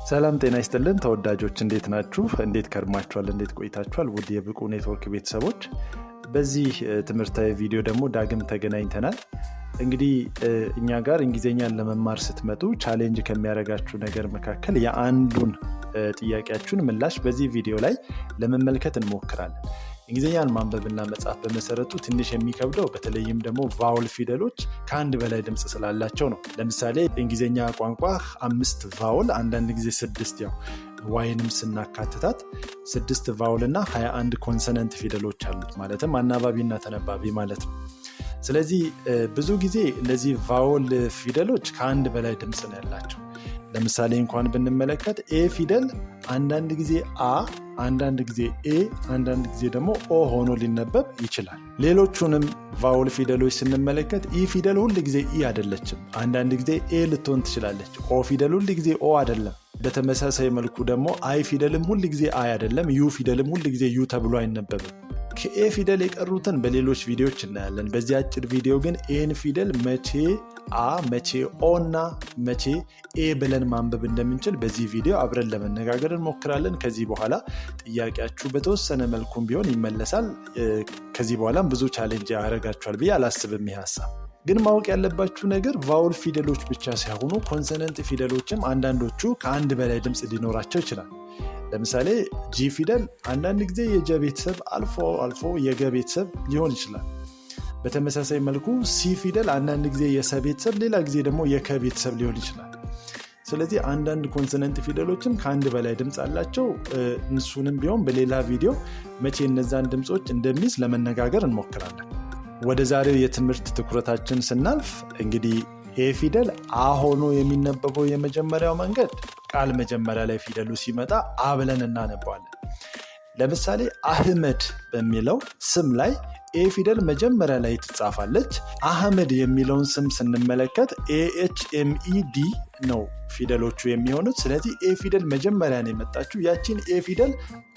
ሰላም ጤና ይስጥልን ተወዳጆች፣ እንዴት ናችሁ? እንዴት ከርማችኋል? እንዴት ቆይታችኋል? ውድ የብቁ ኔትወርክ ቤተሰቦች፣ በዚህ ትምህርታዊ ቪዲዮ ደግሞ ዳግም ተገናኝተናል። እንግዲህ እኛ ጋር እንግሊዝኛን ለመማር ስትመጡ challenge ከሚያደርጋችሁ ነገር መካከል የአንዱን ጥያቄያችሁን ምላሽ በዚህ ቪዲዮ ላይ ለመመልከት እንሞክራለን። እንግሊዝኛን ማንበብና መጻፍ በመሰረቱ ትንሽ የሚከብደው በተለይም ደግሞ vowel ፊደሎች ከአንድ በላይ ድምፅ ስላላቸው ነው። ለምሳሌ እንግሊዝኛ ቋንቋ አምስት vowel፣ አንዳንድ ጊዜ ስድስት፣ ያው Y ንም ስናካትታት ስድስት vowel እና 21 consonant ፊደሎች አሉት፣ ማለትም አናባቢና ተነባቢ ማለት ነው። ስለዚህ ብዙ ጊዜ እነዚህ vowel ፊደሎች ከአንድ በላይ ድምፅ ነው ያላቸው። ለምሳሌ እንኳን ብንመለከት A ፊደል አንዳንድ ጊዜ አ፣ አንዳንድ ጊዜ ኤ፣ አንዳንድ ጊዜ ደግሞ ኦ ሆኖ ሊነበብ ይችላል። ሌሎቹንም vowel ፊደሎች ስንመለከት E ፊደል ሁል ጊዜ ኢ አይደለችም። አንዳንድ ጊዜ ኤ ልትሆን ትችላለች። O ፊደል ሁል ጊዜ ኦ አይደለም። በተመሳሳይ መልኩ ደግሞ I ፊደልም ሁል ጊዜ አይ አይደለም። U ፊደልም ሁል ጊዜ ዩ ተብሎ አይነበብም። ከ A ፊደል የቀሩትን በሌሎች ቪዲዮዎች እናያለን። በዚህ አጭር ቪዲዮ ግን A ን ፊደል መቼ አ፣ መቼ ኦ እና መቼ ኤ ብለን ማንበብ እንደምንችል በዚህ ቪዲዮ አብረን ለመነጋገር እንሞክራለን። ከዚህ በኋላ ጥያቄያችሁ በተወሰነ መልኩም ቢሆን ይመለሳል። ከዚህ በኋላም ብዙ challenge ያደርጋችኋል ብዬ አላስብም። ይህ ሀሳብ ግን ማወቅ ያለባችሁ ነገር vowel ፊደሎች ብቻ ሳይሆኑ consonant ፊደሎችም አንዳንዶቹ ከአንድ በላይ ድምፅ ሊኖራቸው ይችላል። ለምሳሌ G ፊደል አንዳንድ ጊዜ የጀ ቤተሰብ፣ አልፎ አልፎ የገ ቤተሰብ ሊሆን ይችላል። በተመሳሳይ መልኩ C ፊደል አንዳንድ ጊዜ የሰ ቤተሰብ፣ ሌላ ጊዜ ደግሞ የከ ቤተሰብ ሊሆን ይችላል። ስለዚህ አንዳንድ consonant ፊደሎችም ከአንድ በላይ ድምፅ አላቸው። እሱንም ቢሆን በሌላ ቪዲዮ መቼ እነዛን ድምፆች እንደሚይዝ ለመነጋገር እንሞክራለን። ወደ ዛሬው የትምህርት ትኩረታችን ስናልፍ እንግዲህ A ፊደል አ ሆኖ የሚነበበው የመጀመሪያው መንገድ ቃል መጀመሪያ ላይ ፊደሉ ሲመጣ አ ብለን እናነባዋለን። ለምሳሌ አህመድ በሚለው ስም ላይ A ፊደል መጀመሪያ ላይ ትጻፋለች። አህመድ የሚለውን ስም ስንመለከት AHMED ነው ፊደሎቹ የሚሆኑት። ስለዚህ A ፊደል መጀመሪያ ነው የመጣችው። ያቺን A ፊደል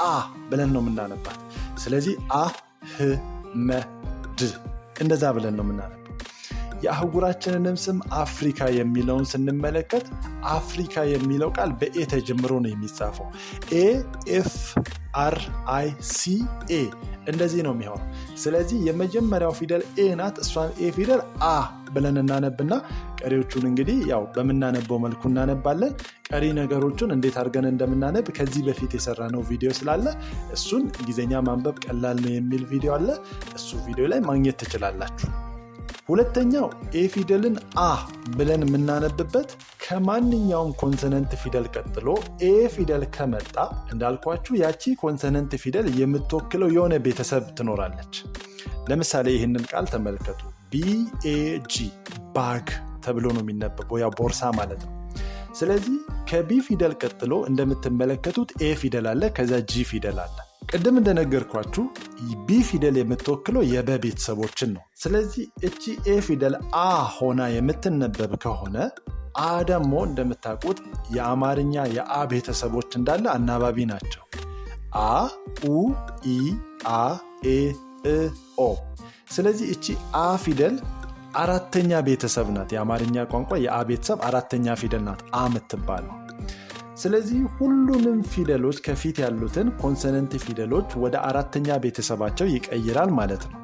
አ ብለን ነው የምናነባት። ስለዚህ አህመድ እንደዛ ብለን ነው የምናነባው። የአህጉራችንንም ስም አፍሪካ የሚለውን ስንመለከት አፍሪካ የሚለው ቃል በ A ተጀምሮ ነው የሚጻፈው። AFRICA እንደዚህ ነው የሚሆነው። ስለዚህ የመጀመሪያው ፊደል A ናት። እሷን A ፊደል አ ብለን እናነብና ቀሪዎቹን እንግዲህ ያው በምናነበው መልኩ እናነባለን። ቀሪ ነገሮቹን እንዴት አድርገን እንደምናነብ ከዚህ በፊት የሰራነው ቪዲዮ ስላለ፣ እሱን እንግሊዝኛ ማንበብ ቀላል ነው የሚል ቪዲዮ አለ። እሱ ቪዲዮ ላይ ማግኘት ትችላላችሁ። ሁለተኛው A ፊደልን አ ብለን የምናነብበት ከማንኛውም consonant ፊደል ቀጥሎ A ፊደል ከመጣ እንዳልኳችሁ ያቺ consonant ፊደል የምትወክለው የሆነ ቤተሰብ ትኖራለች። ለምሳሌ ይህንን ቃል ተመልከቱ። BAG፣ bag ተብሎ ነው የሚነበበው፣ ያው ቦርሳ ማለት ነው። ስለዚህ ከ B ፊደል ቀጥሎ እንደምትመለከቱት A ፊደል አለ፣ ከዛ G ፊደል አለ። ቅድም እንደነገርኳችሁ B ፊደል የምትወክለው የበ ቤተሰቦችን ነው። ስለዚህ እቺ A ፊደል አ ሆና የምትነበብ ከሆነ አ ደግሞ እንደምታውቁት የአማርኛ የአ ቤተሰቦች እንዳለ አናባቢ ናቸው። አ፣ ኡ፣ ኢ፣ አ፣ ኤ፣ እ፣ ኦ። ስለዚህ እቺ አ ፊደል አራተኛ ቤተሰብ ናት። የአማርኛ ቋንቋ የአ ቤተሰብ አራተኛ ፊደል ናት አ የምትባለው። ስለዚህ ሁሉንም ፊደሎች፣ ከፊት ያሉትን consonant ፊደሎች ወደ አራተኛ ቤተሰባቸው ይቀይራል ማለት ነው።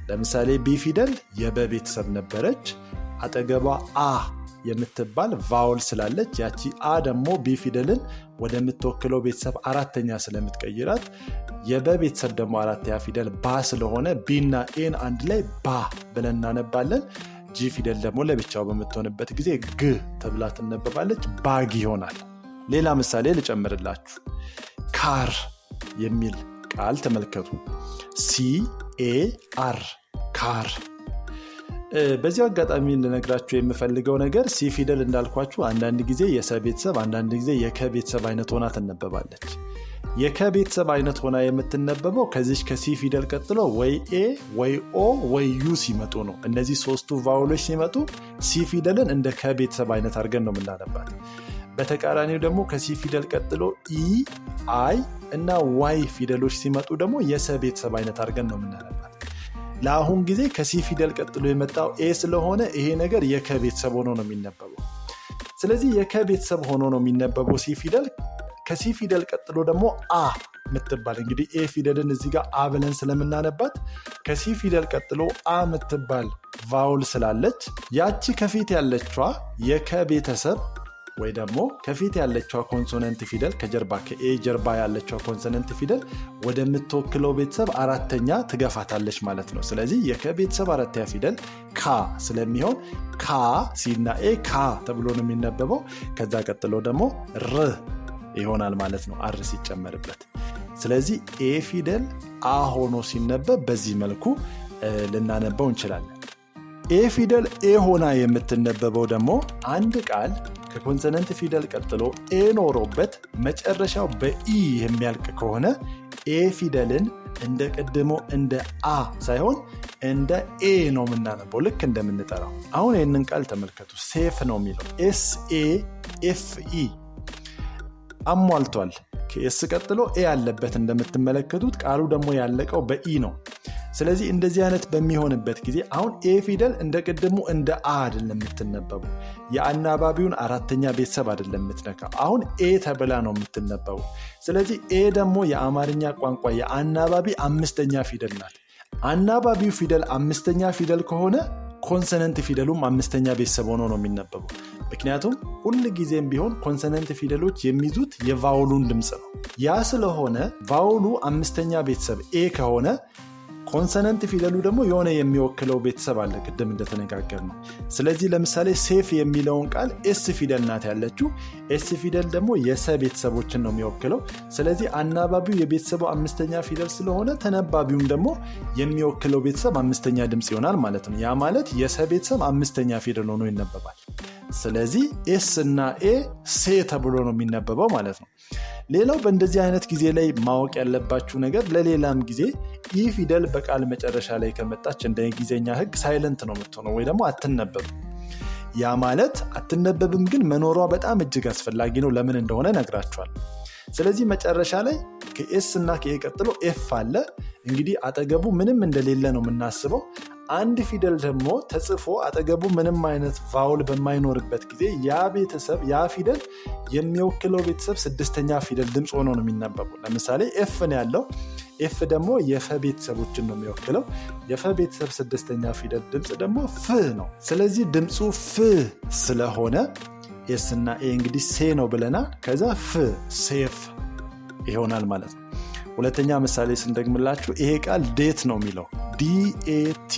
ለምሳሌ B ፊደል የበ ቤተሰብ ነበረች። አጠገቧ አ የምትባል vowel ስላለች ያቺ አ ደግሞ B ፊደልን ወደምትወክለው ቤተሰብ አራተኛ ስለምትቀይራት፣ የበ ቤተሰብ ደግሞ አራተኛ ፊደል ባ ስለሆነ B ና A ን አንድ ላይ ባ ብለን እናነባለን። G ፊደል ደግሞ ለብቻው በምትሆንበት ጊዜ ግ ተብላ ትነበባለች። Bag ይሆናል። ሌላ ምሳሌ ልጨምርላችሁ። Car የሚል ቃል ተመልከቱ። CAR፣ car። በዚሁ አጋጣሚ ልነግራችሁ የምፈልገው ነገር C ፊደል እንዳልኳችሁ አንዳንድ ጊዜ የሰ ቤተሰብ፣ አንዳንድ ጊዜ የከ ቤተሰብ አይነት ሆና ትነበባለች። የከ ቤተሰብ አይነት ሆና የምትነበበው ከዚች ከ C ፊደል ቀጥሎ ወይ A ወይ O ወይ U ሲመጡ ነው። እነዚህ ሶስቱ vowel ኦች ሲመጡ C ፊደልን እንደ ከ ቤተሰብ አይነት አድርገን ነው የምናነባት። በተቃራኒው ደግሞ ከ C ፊደል ቀጥሎ E፣ I እና Y ፊደሎች ሲመጡ ደግሞ የሰ ቤተሰብ አይነት አድርገን ነው የምናነባት። ለአሁን ጊዜ ከ C ፊደል ቀጥሎ የመጣው A ስለሆነ ይሄ ነገር የከ ቤተሰብ ሆኖ ነው የሚነበበው። ስለዚህ የከ ቤተሰብ ሆኖ ነው የሚነበበው C ፊደል። ከ C ፊደል ቀጥሎ ደግሞ አ ምትባል፣ እንግዲህ A ፊደልን እዚህ ጋር አ ብለን ስለምናነባት፣ ከ C ፊደል ቀጥሎ አ ምትባል vowel ስላለች ያቺ ከፊት ያለችዋ የከ ቤተሰብ ወይ ደግሞ ከፊት ያለችዋ consonant ፊደል፣ ከጀርባ ከ A ጀርባ ያለችዋ consonant ፊደል ወደምትወክለው ቤተሰብ አራተኛ ትገፋታለች ማለት ነው። ስለዚህ የከ ቤተሰብ አራተኛ ፊደል ካ ስለሚሆን ካ፣ C ና A ካ ተብሎ ነው የሚነበበው። ከዛ ቀጥሎ ደግሞ ር ይሆናል ማለት ነው፣ R ሲጨመርበት። ስለዚህ A ፊደል አ ሆኖ ሲነበብ በዚህ መልኩ ልናነበው እንችላለን። A ፊደል ኤ ሆና የምትነበበው ደግሞ አንድ ቃል ከ consonant ፊደል ቀጥሎ A ኖሮበት መጨረሻው በ E የሚያልቅ ከሆነ A ፊደልን እንደ ቅድሞ እንደ አ ሳይሆን እንደ ኤ ነው የምናነበው፣ ልክ እንደምንጠራው። አሁን ይህንን ቃል ተመልከቱ። Safe ነው የሚለው፣ SAFE አሟልቷል። ከ S ቀጥሎ A ያለበት እንደምትመለከቱት፣ ቃሉ ደግሞ ያለቀው በ E ነው። ስለዚህ እንደዚህ አይነት በሚሆንበት ጊዜ አሁን A ፊደል እንደ ቅድሙ እንደ አ አይደለም የምትነበበው። የአናባቢውን አራተኛ ቤተሰብ አይደለም የምትነካው። አሁን ኤ ተብላ ነው የምትነበበው። ስለዚህ A ደግሞ የአማርኛ ቋንቋ የአናባቢ አምስተኛ ፊደል ናት። አናባቢው ፊደል አምስተኛ ፊደል ከሆነ consonant ፊደሉም አምስተኛ ቤተሰብ ሆኖ ነው የሚነበበው። ምክንያቱም ሁል ጊዜም ቢሆን consonant ፊደሎች የሚይዙት የ vowel ኡን ድምፅ ነው። ያ ስለሆነ vowel ኡ አምስተኛ ቤተሰብ A ከሆነ consonant ፊደሉ ደግሞ የሆነ የሚወክለው ቤተሰብ አለ፣ ቅድም እንደተነጋገርነው። ስለዚህ ለምሳሌ safe የሚለውን ቃል S ፊደል ናት ያለችው። S ፊደል ደግሞ የሰ ቤተሰቦችን ነው የሚወክለው። ስለዚህ አናባቢው የቤተሰቡ አምስተኛ ፊደል ስለሆነ ተነባቢውም ደግሞ የሚወክለው ቤተሰብ አምስተኛ ድምፅ ይሆናል ማለት ነው። ያ ማለት የሰ ቤተሰብ አምስተኛ ፊደል ሆኖ ይነበባል። ስለዚህ S እና A ሴ ተብሎ ነው የሚነበበው ማለት ነው። ሌላው በእንደዚህ አይነት ጊዜ ላይ ማወቅ ያለባችሁ ነገር፣ ለሌላም ጊዜ፣ E ፊደል በቃል መጨረሻ ላይ ከመጣች እንደ እንግሊዝኛ ሕግ silent ነው የምትሆነው ወይ ደግሞ አትነበብም። ያ ማለት አትነበብም፣ ግን መኖሯ በጣም እጅግ አስፈላጊ ነው። ለምን እንደሆነ እነግራችኋለሁ። ስለዚህ መጨረሻ ላይ ከ S እና ከ A ቀጥሎ F አለ። እንግዲህ አጠገቡ ምንም እንደሌለ ነው የምናስበው። አንድ ፊደል ደግሞ ተጽፎ አጠገቡ ምንም አይነት vowel በማይኖርበት ጊዜ ያ ቤተሰብ፣ ያ ፊደል የሚወክለው ቤተሰብ ስድስተኛ ፊደል ድምፅ ሆኖ ነው የሚነበበው። ለምሳሌ F ነው ያለው። F ደግሞ የፈ ቤተሰቦችን ነው የሚወክለው። የፈ ቤተሰብ ስድስተኛ ፊደል ድምፅ ደግሞ ፍ ነው። ስለዚህ ድምፁ ፍ ስለሆነ S እና A እንግዲህ ሴ ነው ብለናል። ከዛ ፍ፣ safe ይሆናል ማለት ነው። ሁለተኛ ምሳሌ ስንደግምላችሁ ይሄ ቃል date ነው የሚለው፣ DATE፣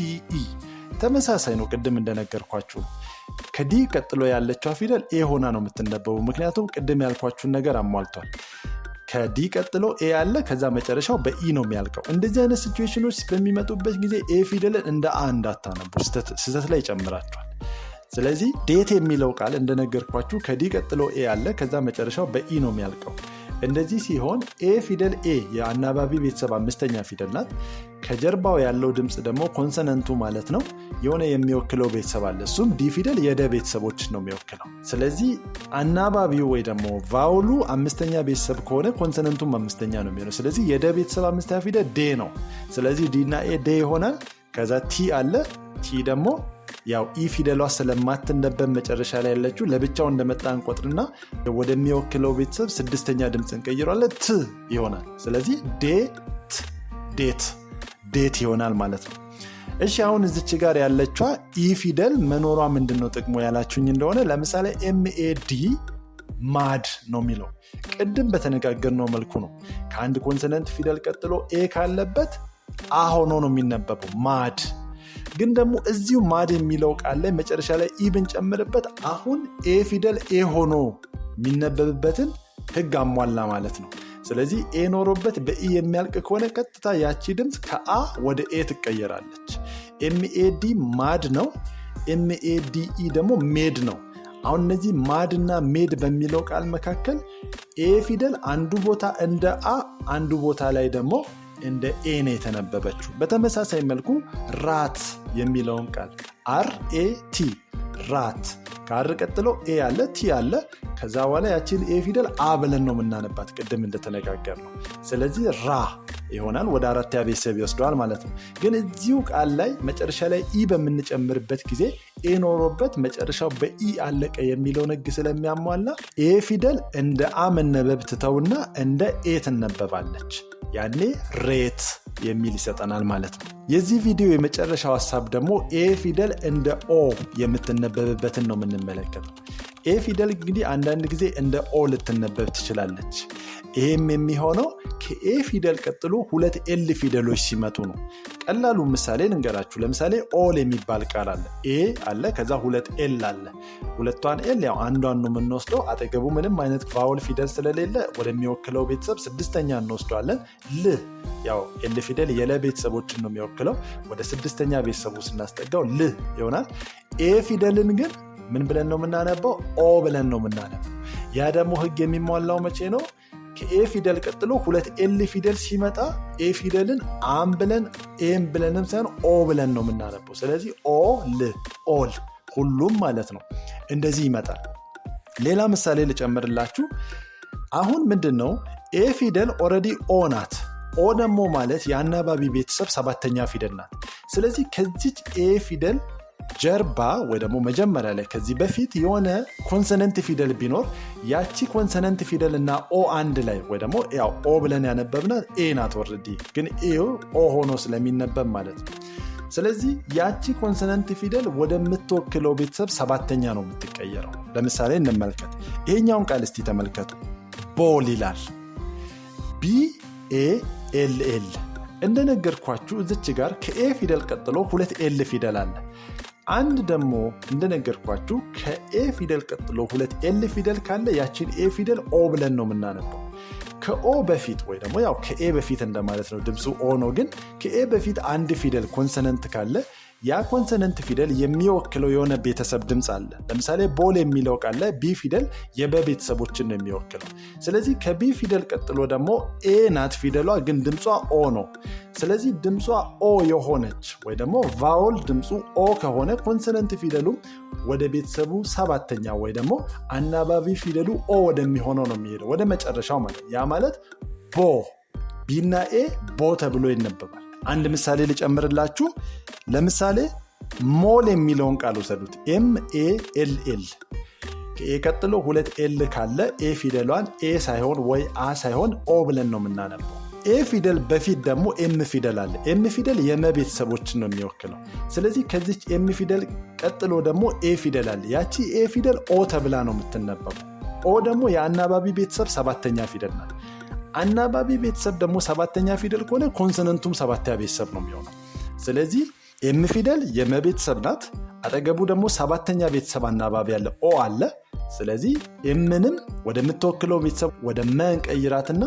ተመሳሳይ ነው። ቅድም እንደነገርኳችሁ ከ D ቀጥሎ ያለችው ፊደል A ሆና ነው የምትነበበው። ምክንያቱም ቅድም ያልኳችሁን ነገር አሟልቷል። ከ D ቀጥሎ A አለ፣ ከዛ መጨረሻው በ E ነው የሚያልቀው። እንደዚህ አይነት situation ኖች በሚመጡበት ጊዜ A ፊደልን እንደ አ እንዳታነቡ፣ ስህተት ላይ ይጨምራችኋል። ስለዚህ date የሚለው ቃል እንደነገርኳችሁ ከ D ቀጥሎ A አለ፣ ከዛ መጨረሻው በ E ነው የሚያልቀው። እንደዚህ ሲሆን A ፊደል፣ A የአናባቢ ቤተሰብ አምስተኛ ፊደል ናት። ከጀርባው ያለው ድምፅ ደግሞ consonant ኡ ማለት ነው፣ የሆነ የሚወክለው ቤተሰብ አለ። እሱም D ፊደል የደ ቤተሰቦች ነው የሚወክለው። ስለዚህ አናባቢው ወይ ደግሞ vowel ኡ አምስተኛ ቤተሰብ ከሆነ consonant ኡም አምስተኛ ነው የሚሆነው። ስለዚህ የደ ቤተሰብ አምስተኛ ፊደል ዴ ነው። ስለዚህ D እና A ዴ ይሆናል። ከዛ T አለ። T ደግሞ ያው E ፊደሏ ስለማትነበብ መጨረሻ ላይ ያለችው ለብቻው እንደመጣ እንቆጥርና ወደሚወክለው ቤተሰብ ስድስተኛ ድምፅ እንቀይረዋለን፣ ት ይሆናል። ስለዚህ ዴት፣ date፣ date ይሆናል ማለት ነው። እሺ፣ አሁን እዚች ጋር ያለችዋ E ፊደል መኖሯ ምንድን ነው ጥቅሙ ያላችሁኝ እንደሆነ፣ ለምሳሌ MAD mad ነው የሚለው። ቅድም በተነጋገርነው መልኩ ነው። ከአንድ consonant ፊደል ቀጥሎ A ካለበት አ ሆኖ ነው የሚነበበው mad። ግን ደግሞ እዚሁ mad የሚለው ቃል ላይ መጨረሻ ላይ E ብንጨምርበት አሁን A ፊደል ኤ ሆኖ የሚነበብበትን ሕግ አሟላ ማለት ነው። ስለዚህ A ኖሮበት በ E የሚያልቅ ከሆነ ቀጥታ ያቺ ድምፅ ከአ ወደ ኤ ትቀየራለች። MAD mad ነው። MADE ደግሞ made ነው። አሁን እነዚህ mad እና made በሚለው ቃል መካከል A ፊደል አንዱ ቦታ እንደ አ፣ አንዱ ቦታ ላይ ደግሞ እንደ ኤ ነው የተነበበችው። በተመሳሳይ መልኩ rat የሚለውን ቃል RAT rat፣ ከ R ቀጥሎ A አለ፣ T አለ። ከዛ በኋላ ያችን A ፊደል አ ብለን ነው የምናነባት ቅድም እንደተነጋገርነው። ስለዚህ ራ ይሆናል። ወደ አራተኛ ቤተሰብ ይወስደዋል ማለት ነው። ግን እዚሁ ቃል ላይ መጨረሻ ላይ E በምንጨምርበት ጊዜ A ኖሮበት መጨረሻው በ E አለቀ የሚለውን ህግ ስለሚያሟላ A ፊደል እንደ አ መነበብ ትተውና እንደ ኤ ትነበባለች። ያኔ rate የሚል ይሰጠናል ማለት ነው። የዚህ ቪዲዮ የመጨረሻው ሀሳብ ደግሞ A ፊደል እንደ ኦ የምትነበብበትን ነው የምንመለከተው። A ፊደል እንግዲህ አንዳንድ ጊዜ እንደ ኦ ልትነበብ ትችላለች። ይሄም የሚሆነው ከ A ፊደል ቀጥሎ ሁለት L ፊደሎች ሲመጡ ነው። ቀላሉ ምሳሌ ልንገራችሁ። ለምሳሌ all የሚባል ቃል አለ። A አለ፣ ከዛ ሁለት L አለ። ሁለቷን L ያው አንዷን ነው የምንወስደው። አጠገቡ ምንም አይነት vowel ፊደል ስለሌለ ወደሚወክለው ቤተሰብ ስድስተኛ እንወስደዋለን። ል ያው L ፊደል የለ ቤተሰቦችን ነው የሚወክለው። ወደ ስድስተኛ ቤተሰቡ ስናስጠጋው ል ይሆናል። A ፊደልን ግን ምን ብለን ነው የምናነበው? ኦ ብለን ነው የምናነበው። ያ ደግሞ ህግ የሚሟላው መቼ ነው? ከ A ፊደል ቀጥሎ ሁለት L ፊደል ሲመጣ A ፊደልን አም ብለን ኤም ብለንም ሳይሆን ኦ ብለን ነው የምናነበው። ስለዚህ ኦ ል all ሁሉም ማለት ነው። እንደዚህ ይመጣል። ሌላ ምሳሌ ልጨምርላችሁ። አሁን ምንድን ነው A ፊደል already ኦ ናት። ኦ ደግሞ ማለት የአናባቢ ቤተሰብ ሰባተኛ ፊደል ናት። ስለዚህ ከዚች A ፊደል ጀርባ ወይ ደግሞ መጀመሪያ ላይ ከዚህ በፊት የሆነ consonant ፊደል ቢኖር ያቺ consonant ፊደል እና ኦ አንድ ላይ ወይ ደግሞ ያው ኦ ብለን ያነበብናት A ናት already፣ ግን A ኦ ሆኖ ስለሚነበብ ማለት ነው። ስለዚህ ያቺ consonant ፊደል ወደምትወክለው ቤተሰብ ሰባተኛ ነው የምትቀየረው። ለምሳሌ እንመልከት። ይሄኛውን ቃል እስቲ ተመልከቱ። Ball ይላል። B A L L። እንደነገርኳችሁ እዚች ጋር ከ A ፊደል ቀጥሎ ሁለት L ፊደል አለ። አንድ ደግሞ እንደነገርኳችሁ ከ A ፊደል ቀጥሎ ሁለት L ፊደል ካለ ያችን A ፊደል ኦ ብለን ነው የምናነበው። ከኦ በፊት ወይ ደግሞ ያው ከ A በፊት እንደማለት ነው፣ ድምፁ ኦ ነው። ግን ከ A በፊት አንድ ፊደል consonant ካለ ያ consonant ፊደል የሚወክለው የሆነ ቤተሰብ ድምፅ አለ። ለምሳሌ ball የሚለው ቃል ላይ B ፊደል የበ ቤተሰቦችን ነው የሚወክለው። ስለዚህ ከ B ፊደል ቀጥሎ ደግሞ A ናት ፊደሏ፣ ግን ድምጿ ኦ ነው። ስለዚህ ድምጿ ኦ የሆነች ወይ ደግሞ vowel ድምፁ ኦ ከሆነ consonant ፊደሉም ወደ ቤተሰቡ ሰባተኛ ወይ ደግሞ አናባቢ ፊደሉ ኦ ወደሚሆነው ነው የሚሄደው፣ ወደ መጨረሻው ማለት። ያ ማለት ቦ፣ B ና A ቦ ተብሎ ይነበባል። አንድ ምሳሌ ልጨምርላችሁ። ለምሳሌ mall የሚለውን ቃል ውሰዱት። M A L L። ከ A ቀጥሎ ሁለት L ካለ A ፊደሏን ኤ ሳይሆን ወይ አ ሳይሆን ኦ ብለን ነው የምናነበው። A ፊደል በፊት ደግሞ M ፊደል አለ። M ፊደል የመ ቤተሰቦችን ነው የሚወክለው። ስለዚህ ከዚች M ፊደል ቀጥሎ ደግሞ A ፊደል አለ። ያቺ A ፊደል ኦ ተብላ ነው የምትነበበው። ኦ ደግሞ የአናባቢ ቤተሰብ ሰባተኛ ፊደል ናት። አናባቢ ቤተሰብ ደግሞ ሰባተኛ ፊደል ከሆነ consonant ኡም ሰባተኛ ቤተሰብ ነው የሚሆነው። ስለዚህ M ፊደል የመ ቤተሰብ ናት። አጠገቡ ደግሞ ሰባተኛ ቤተሰብ አናባቢ ያለ ኦ አለ። ስለዚህ M ንም ወደምትወክለው ቤተሰብ ወደ መ እንቀይራትና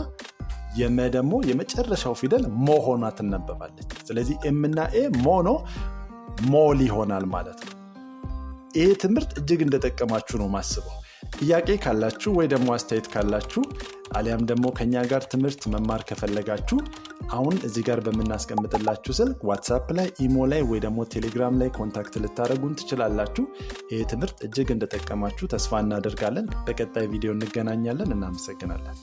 የመ ደግሞ የመጨረሻው ፊደል ሞ ሆና ትነበባለች። ስለዚህ M ና A ሞ ነው፣ mall ይሆናል ማለት ነው። ይህ ትምህርት እጅግ እንደጠቀማችሁ ነው ማስበው። ጥያቄ ካላችሁ ወይ ደግሞ አስተያየት ካላችሁ አሊያም ደግሞ ከኛ ጋር ትምህርት መማር ከፈለጋችሁ አሁን እዚህ ጋር በምናስቀምጥላችሁ ስልክ ዋትሳፕ ላይ፣ ኢሞ ላይ ወይ ደግሞ ቴሌግራም ላይ contact ልታደርጉን ትችላላችሁ። ይህ ትምህርት እጅግ እንደጠቀማችሁ ተስፋ እናደርጋለን። በቀጣይ ቪዲዮ እንገናኛለን። እናመሰግናለን።